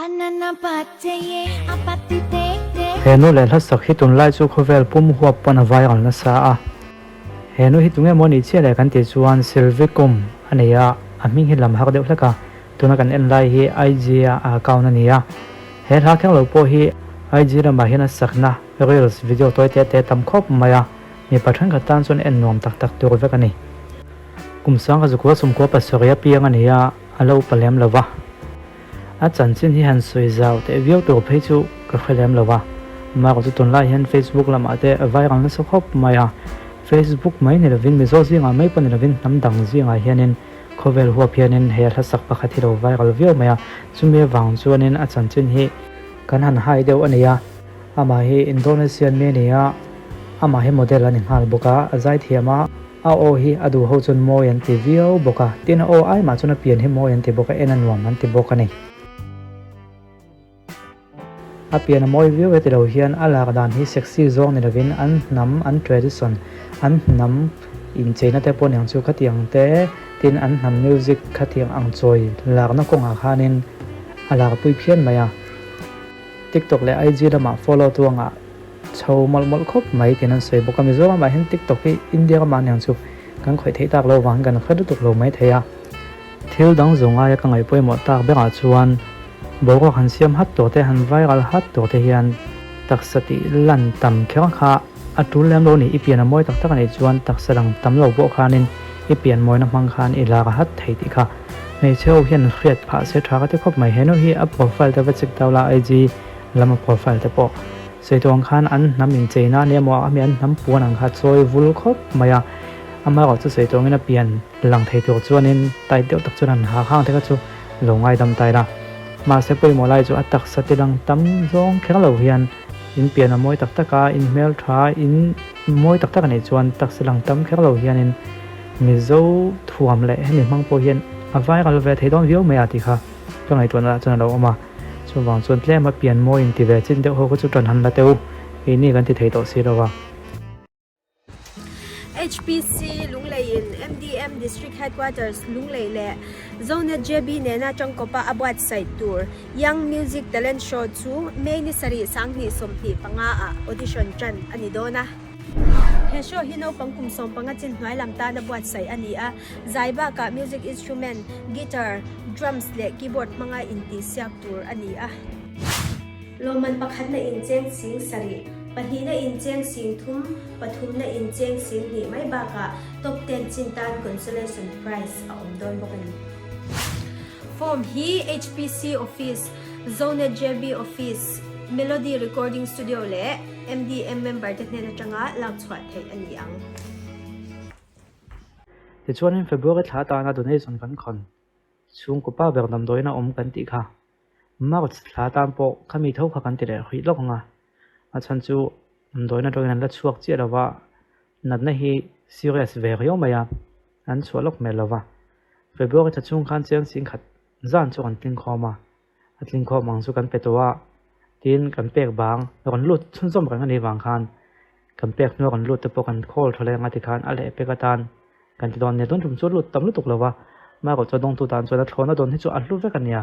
He nu leh hlasak hi tunlai chu khawvel pum huap pawn a viral nasa a. He nu hi tunge maw nih chiah leh kan tih chuan Sylvie Kum a nei a, a hming hi lam har deuh hlek a, tuna kan en lai hi IG a a account a ni a. He hla kher lo pawh hi IG lamah hian a sakna reels video tawi te te tam khawp mai a, mipa thenkhat tan chuan en nuam tak tak tur vek a ni. Kum sangha zukua sumkua pasarih a piang a ni a, a lo upa lem lo va. A chanchin hi han sawi zau teh viau tur phei chu ka hre lem lo va, Mark chu tunlai hian Facebook lamah te a viral nasa khawp mai a, Facebook mai ni lovin Mizo zingah mai pawh ni lovin hnam dang zingah hianin khawvel huap hianin he hlasak pakhat hi lo viral viau mai a, chumi avang chuanin a chanchin hi kan han hai deuh a ni a, amah hi Indonesian mi a ni a, amah hi model a ni nghal bawk a, a zaithiam a. A aw hi a duh ho chuan mawi an ti viau bawk a, tin a aw ai mah chuan a pian hi mawi an ti bawk a, en a nuam an ti bawk a ni. A pian a mawi viau e ti lo hian a lak dan hi sexy zawng ni lovin an hnam, an tradition, an hnam incheina te pawh niang chu khatiang te, tin an hnam music khatiang ang chawi lakna kawngah khanin a lakpui phian mai a. TikTok leh IG lamah follow tu angah Chho mawlh mawlh khawp mai tiin an sawi bawk a, Mizoram ah hian TikTok hi India ramah aniang chu kan khawih theih tak lo vang kan hre lutuk lo mai thei a. Thil dang zawng aia ka ngaih pawimawh tak berah chuan boruak han siam hat tur te, han viral hat tur te hian taksa tih lan tam kher kha a tul lem lo ni, i pian a mawi tak tak anih chuan taksa lang tam lo pawh khanin i pian mawina hmang khan i lar hat thei tih kha hmeichhe ho hian hriat phah se tha ka ti khawp mai, henu hi a profile te va check dau la IG lama profile te pawh. Sawitu ang khan an hnam incheina ania maw a mi an hnam puan ang kha chawi vul khawp mai a, amaherawh chu sawitu angin a pian lang thei tur chuanin tight deuh tak chuan han ha khang te kha chu lo ngaidam ta ila. Mahse pawimawh lai chu a taksa ti lang tam zawng kher lo hian in pian a mawi tak tak a, in hmel tha in mawi tak tak a nih chuan taksa lang tam kher lo hianin Mizo thuam leh hemi hmang pawh hian a viral ve thei dawn viau mai a tih kha ka ngaihtuahna ah chuan a lo awm a. Chuvang chuan tlem a pian mawi inti ve chin deuh ho kha chu tan han la teh u, keini kan ti thei tawh si lo va. HPC Lunglei in MDM District Headquarters Lunglei leh Zonet JB nena tangkawpa a buatsaih tur Young Music Talent Show chu May ni sarih 2025 ah audition tan a ni dawn a. He show hi naupang kum 15 chin hnuai lam tana buatsaih a ni a, zai bakah music instrument, guitar, drums leh keyboard hmanga intihsiak tur a ni a. Lawmman pakhatna incheng sing sarih, pahnihna incheng sing thum, pathumna incheng sing hnih mai bakah top ten chin tan consolation prize a awm dawn bawk a ni. Form hi HPC Office, Zonet JB Office, Melody Recording Studio leh MDM member te hnen atanga lak chhuah theih a ni ang. Tichuanin February thla atana donation kan khawn chhungkaw pa ber damdawiin a awm kan tih kha March thla atan pawh khami tho kha kan ti leh hrih lawk ang a, a chhan chu damdawiin atangin an la chhuak chiah lo va, natna hi serious ve riau mai a, an chhuah lawk hmel lo va. February thla chhung khan chiang singkhat zan chu kan tlingkhawm a. A tlingkhawm ang chu kan pe tawh a, tin kan pek bang rawn lut chhunzawm reng a nih vang khan kan pek hnuah rawn lut te pawh kan khawl tha leng a tikhan a leh pek atan kan ti dawn nia tun tum chu a lut tam lutuk lo va, Margaret chuan dawngtu tan chuan a thlawhna dawn hi chu a hlu vek a nia.